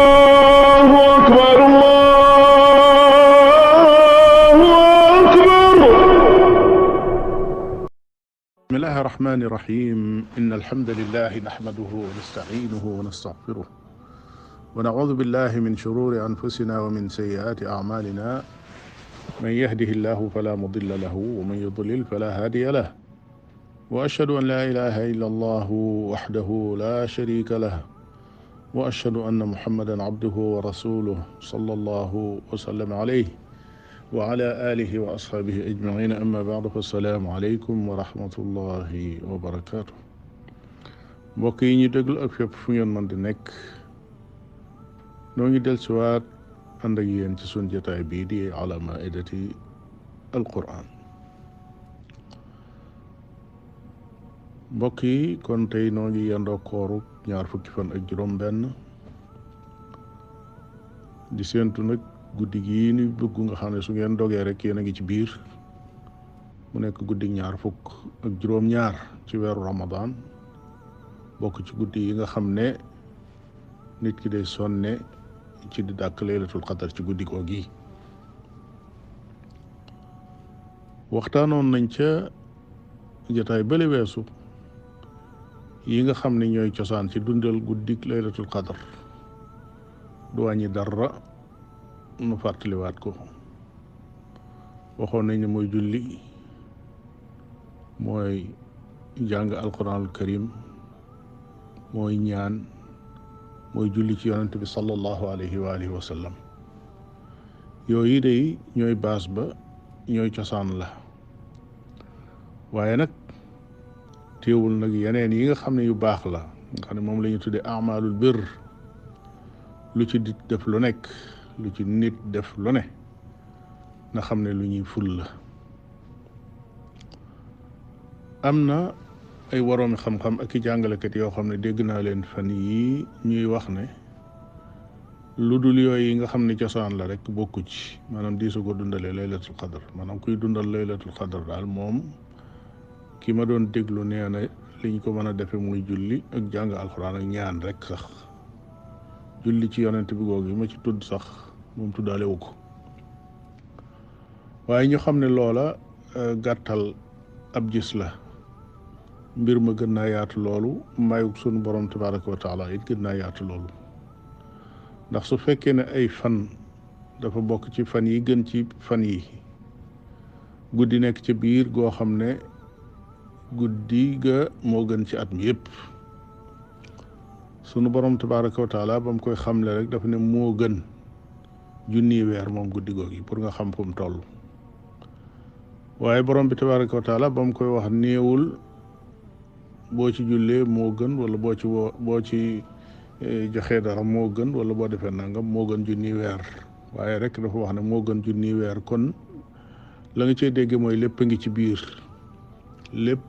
الله أكبر الله أكبر. بسم الله الرحمن الرحيم إن الحمد لله نحمده ونستعينه ونستغفره ونعوذ بالله من شرور أنفسنا ومن سيئات أعمالنا من يهده الله فلا مضل له ومن يضلل فلا هادي له وأشهد أن لا إله إلا الله وحده لا شريك له وأشهد أن محمدا عبده ورسوله صلى الله وسلم عليه وعلى آله وأصحابه أجمعين أما بعد فالسلام عليكم ورحمة الله وبركاته. mbokk yi ñu déglu ak fépp fu ngeen mën di nekk noo ngi dellusiwaat ànd ak yéen ci sun jotaay bii di ala maidati alquran. mbokk yi kon tey noo ngi yendoo kooru ñaar fukki fan ak juróom benn di séentu nag guddi gii ni bëgg nga xam ne su ngeen dogee rek yéen a ngi ci biir mu nekk guddi ñaar fukk ak juróom ñaar ci weeru ramadan bokk ci guddi yi nga xam ne nit ki day sonne ci di dàkk laylatul qadar ci guddi koo gi. waxtaanoon nañ ca jotaay bële weesu yi nga xam ne ñooy cosaan ci dundal guddik laylatul qadar du wàññi dara nu fàttaliwaat ko. waxoon nañ ne mooy julli, mooy jàng alquranul karim, mooy ñaan, mooy julli ci yonent bi sallallahu alayhi wa alihi wa sallam. yooyu day ñooy baas ba, ñooy cosaan la. waaye nag teewul nag yeneen yi nga xam ne yu baax la nga xam ne moom la ñu tuddee amalul bir, lu ci nit def lu nekk, lu ci nit def lu ne na xam ne lu ñuy ful la. am na ay waroomi xam-xam ak i jàngalekat yoo xam ne dégg naa leen fan yii ñuy wax ne lu dul yooyu yi nga xam ne cosaan la rek bokku ci, maanaam diisu ko dundalee laylatul qadar. maanaam kuy dundal laylatul qadar daal moom ki ma doon déglu nee na liñ ko mën a defe muy julli ak jàng alxuraan ak ñaan rek. sax julli ci yonent bi googu yi ma ci tudd sax moom tuddaale wu ko. waaye ñu xam ne loola gàttal ab gis la. mbir ma gën naa yaatu loolu, mayu sunu borom tabaraka wa taala it gën naa yaatu loolu. ndax su fekkee ne ay fan dafa bokk ci fan yi gën ci fan yi, guddi nekk ci biir goo xam ne guddi ga moo gën ci at mi yépp, sunu borom tabaraka wa taala ba mu koy xamle rek dafa ne moo gën junniy weer moom guddi googi pour nga xam fu mu toll. waaye borom bi tabaraka wa taala ba mu koy wax néewul boo ci jullee moo gën, wala boo ci joxee dara moo gën, wala boo defee nangam moo gën junniy weer. waaye rek dafa wax ne moo gën junniy weer. kon la nga cey dégge mooy lépp a ngi ci biir, lépp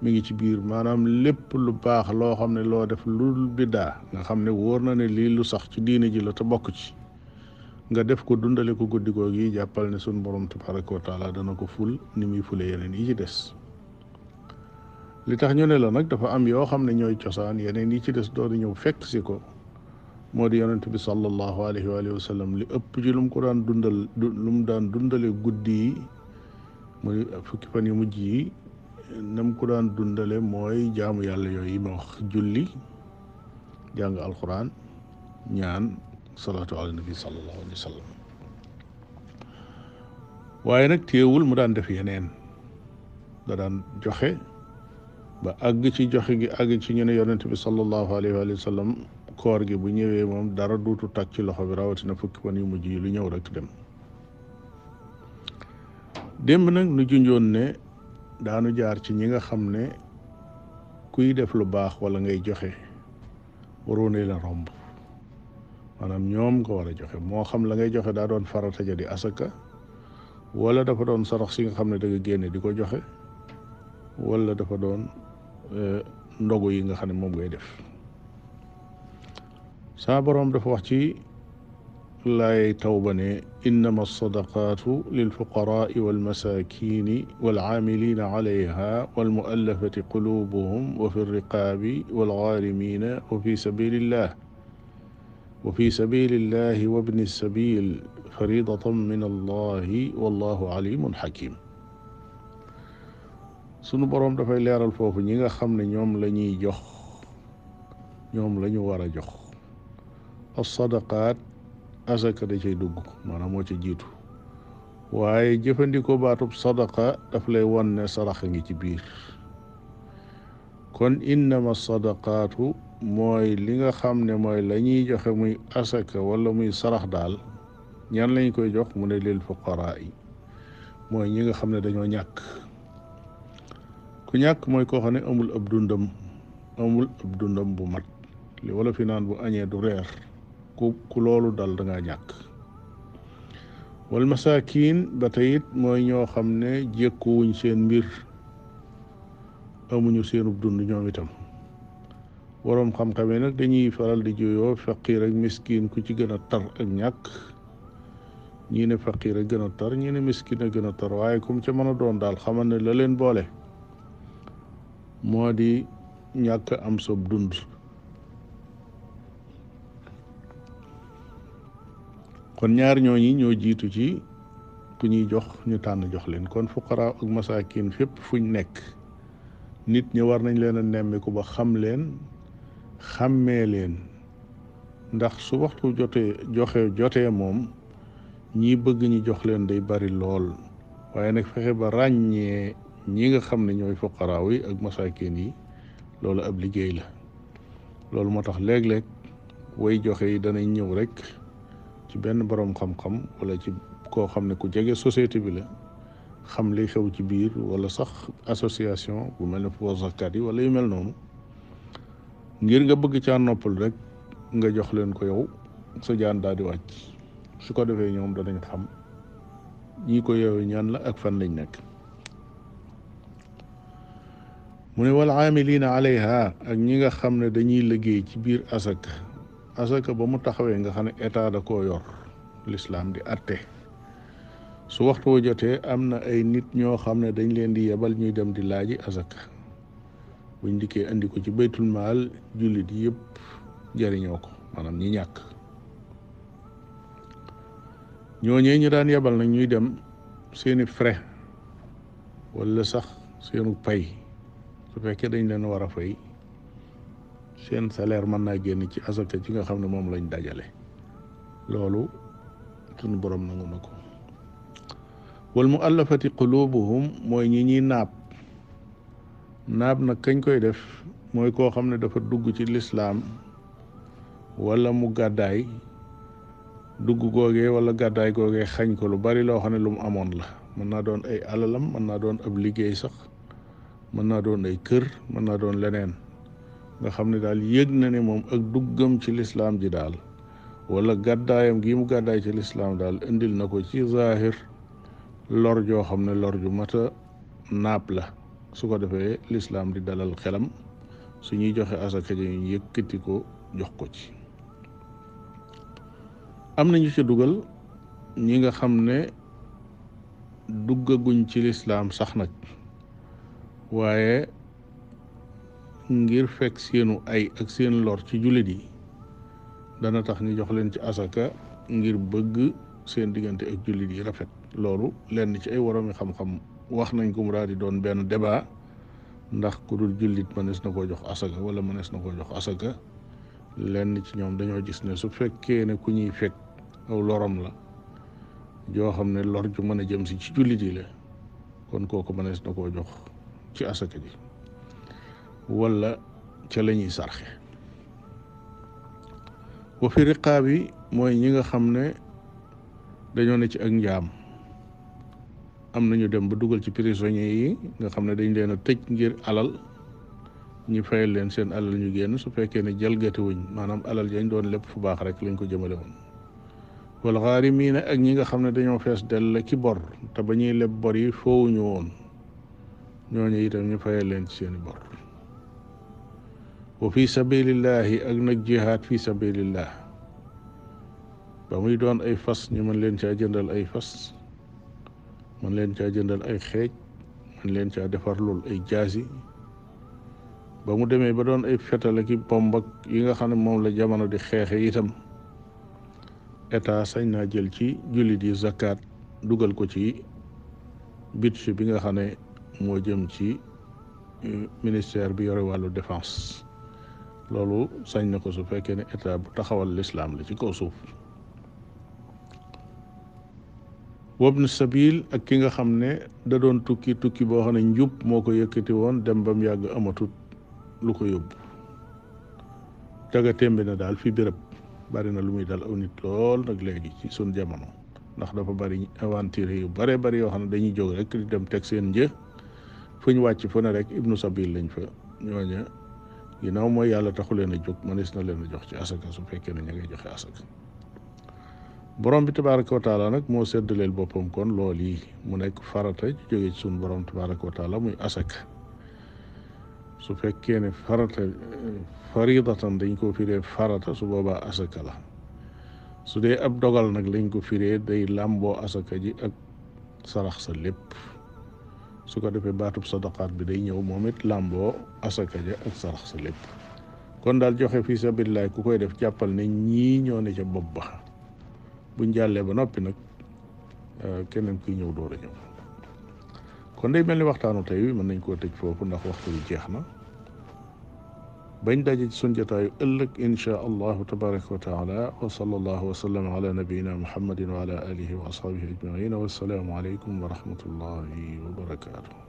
mi ngi ci biir. maanaam lépp lu baax loo xam ne loo def lu biddaa nga xam ne wóor na ne lii lu sax ci diine ji la te bokk ci, nga def ko dundale ko guddi googu yi, jàppal ne sun borom tabaraka wa taala dana ko ful ni muy fule yeneen yi ci des. li tax ñu ne la nag dafa am yoo xam ne ñooy cosaan, yeneen yi ci des doon ñëw fekk si ko. moo di yonent bi sallallahu alayhi wa sallam li ëpp ci lu mu ko daan dundal, lu mu daan dundale guddi yi muy fukki fan yu mujj yi, nam ko daan dundale mooy jaamu yàlla yooyu yi ma wax: julli, jàng alquran, ñaan, salaatu ala nabi sallallahu alayhi wa sallam. waaye nag téewul mu daan def yeneen. da daan joxe ba àgg ci joxe gi, àgg ci ñu ne yonent bi sallallahu alayhi wa sallam koor gi bu ñëwee moom dara duutu tàcc ci loxo bi, rawatina fukki fan yu mujj yi lu ñëw rek dem. démb nag nu junjoon ne daanu jaar ci ñi nga xam ne kuy def lu baax wala ngay joxe waroo ne la romb. maanaam ñoom nga war a joxe, moo xam la ngay joxe daa doon farata ja di asaka, wala dafa doon sarax si nga xam ne da nga génne di ko joxe, wala dafa doon ndogu yi nga xam ne moom ngay def. saa boroom dafa wax ci laay tawba ne innama alsadaqaatu lilfuqaraai walmasakini walcaamilina calayha walmuallafati qulubuhum wa fi lriqaabi walgaarimina wa fi sabilillahi wabni sabil faridatan min allahi wallahu alimun xakim. sunu boroom dafay leeral foofu ñi nga xam ne ñoom la ñuy jox, ñoom la ñu war a jox. alsadaqaat asaka da cay dugg, maanaam moo ca jiitu, waaye jëfandikoo baatub sadaqa daf lay won ne saraxa ngi ci biir. kon innama sadaqaatu mooy li nga xam ne mooy la ñuy joxe muy asaka wala muy sarax daal, ñan lañ koy jox mu ne lil fuqaraa yi, mooy ñi nga xam ne dañoo ñàkk. ku ñàkk mooy koo xam ne amul ab dundam bu mat, li wala fi naan bu añee du reer, ku loolu dal da ngaa ñàkk. wal masaakiin ba tey it mooy ñoo xam ne jékkuwuñ seen mbir, amuñu seenub dund ñoom itam. boroom xam-xam yi nag dañuy faral di juyoo faqiir ak miskin ku ci gën a tar ak ñàkk. ñii ne faqiir a gën a tar, ñii ne miskin a gën a tar, waaye kum ca mën a doon daal xamal ne la leen boole moo di ñàkk am sob dund. kon ñaar ñooñi ñoo jiitu ci ku ñuy jox ñu tànn jox leen. kon fuqaraa ak masaakin fépp fuñ nekk, nit ñi war nañ leen a nemmiku ba xam leen, xàmmee leen, ndax su waxtu jotee moom ñi bëgg ñu jox leen day bari lool. waaye nag fexe ba ràññee ñi nga xam ne ñooy fuqaraa yi ak masaakin yi, loolu ab liggéey la. loolu moo tax léeg-léeg way joxe yi danañ ñëw rek ci benn boroom xam-xam wala ci koo xam ne ku jege société bi la, xam li xew ci biir, wala sax association bu mel ne fo zakat yi wala yu mel noonu, ngir nga bëgg caa noppal rek nga jox leen ko yow, sa jaan daal di wàcc. su ko defee ñoom danañ xam ñii ko yeewu ñaan la ak fan lañ nekk. mu ne wal aamiliina alayha, ak ñi nga xam ne dañuy liggéey ci biir asaka ba mu taxawee nga xam ne état da koo yor, lislaam di atte. su waxtu wa jotee am na ay nit ñoo xam ne dañ leen di yebal ñuy dem di laaji asaka. buñ dikkee andi ko ci baytul maal, jullit yëpp jariñoo ko, maanaam ñi ñàkk. ñooñee ñu daan yebal nag ñuy dem, seeni frais wala sax seenu pay, su fekkee dañ leen war a fay, seen salaire mën naa génn ci asaka ci nga xam ne moom lañ dajale. loolu sunu borom nangu na ko. wal muallafati qulubuhum mooy ñi ñuy naab nag kañ koy def mooy koo xam ne dafa dugg ci lislaam wala mu gàddaay, dugg googee wala gàddaay googee xañ ko lu bari loo xam ne lu mu amoon la. mën naa doon ay alalam, mën naa doon ab liggéey sax, mën naa doon ay kër, mën naa doon leneen, nga xam ne daal yëg na ne moom ak duggam ci lislaam ji daal wala gàddaayam gi mu gàddaay ci lislaam daal indil na ko ci zaahir lor joo xam ne lor ju mat a naap la. su ko defee lislaam di dalal xelam, su ñuy joxe asaka ji ñu yëkkati ko jox ko ci. am nañu ci dugal ñi nga xam ne duggaguñ ci lislaam sax nag, waaye ngir fekk seenu ay ak seen lor ci jullit yi dana tax ñu jox leen ci asaka ngir bëgg seen diggante ak jullit yi rafet. loolu lenn ci ay woroomi xam-xam wax nañ ko mu daal di doon benn débat, ndax ku dul jullit mënees na koo jox asaka wala mënees na koo jox asaka. lenn ci ñoom dañoo gis ne su fekkee ne ku ñuy fekk aw loram la joo xam ne lor ju mën a jëm si ci jullit yi la, kon kooku mënees na koo jox ci asaka ji wala ca la ñuy sarxe. wa fi riqaabi mooy ñi nga xam ne dañoo ne ci ak njaam, am nañu dem ba dugal ci prisonniers yi nga xam ne dañ leen a tëj ngir alal, ñu fayal leen seen alal ñu génn, su fekkee ne jalgati wuñ, maanaam alal yañ doon lépp fu baax rek lañ ko jëmale woon. wal ghaarimiina, ak ñi nga xam ne dañoo fees dell ki bor, te ba ñuy leb bor yi foowuñu woon, ñooñu itam ñu fayal leen ci seeni bor. wa fi sabilillahi, ak nag jihaad fi sabilillah, ba muy doon ay fas ñu mën leen caa jëndal ay fas, mën leen caa jëndal ay xeej, mën leen caa defarlul ay jaasi, ba mu demee ba doon ay fetal ak i bomb ak yi nga xam ne moom la jamono di xeexe itam état sañ naa jël ci jullit yi zakat dugal ko ci budget bi nga xam ne moo jëm ci ministère bi yore wàllu défense. loolu sañ na ko su fekkee ne état bu taxawal lislaam la ci kaw suuf. wabnu sabil ak ki nga xam ne da doon tukki boo xam ne njub moo ko yëkkati woon dem ba mu yàgg amatut lu ko yóbbu, jaga témbi na daal fi béréb. bari na lu muy dal aw nit lool nag léegi ci sun jamono, ndax dafa bari aventure yu bare bari yoo xam ne dañuy jóg rek di dem teg seen një fu ñu wàcc fu ne rek ibnu sabil lañ fa. ñooña ginnaaw mooy yàlla taxu leen a jóg, mënees na leen a jox ci asaka su fekkee ne ña ngay joxe asaka. borom bi tabaraka wa taala nag moo seddaleel boppam kon lool yi mu nekk farata jóge ci sun borom tabaraka wa taala muy asaka. su fekkee ne farata faridatan dañ ko firee farata, su boobaa asaka la. su dee ab dogal nag lañ ko firee day làmboo asaka ji ak sarax sa lépp. su ko defee baatub sadaqaat bi day ñëw moom it làmboo asaka ja ak sarax sa lépp. kon daal joxe fi sabilillah ku koy def jàppal ne ñii ñoo ne ca bopp ba. buñ jàllee ba noppi nag keneen kuy ñëw door a ñëw. kon day mel ni waxtaanu tey wi mën nañ koo tëj foofu ndax waxtu bi jeex na. bañ daje ci sun jotaayu ëllëg insha allahu tabaraka wa taala wa sallallahu wa sallam ala nabiyina muhammadin wa ala alihi wa ashabihi ajmain wa assalaamu aleykum wa rahmatullahi wa barakatuh.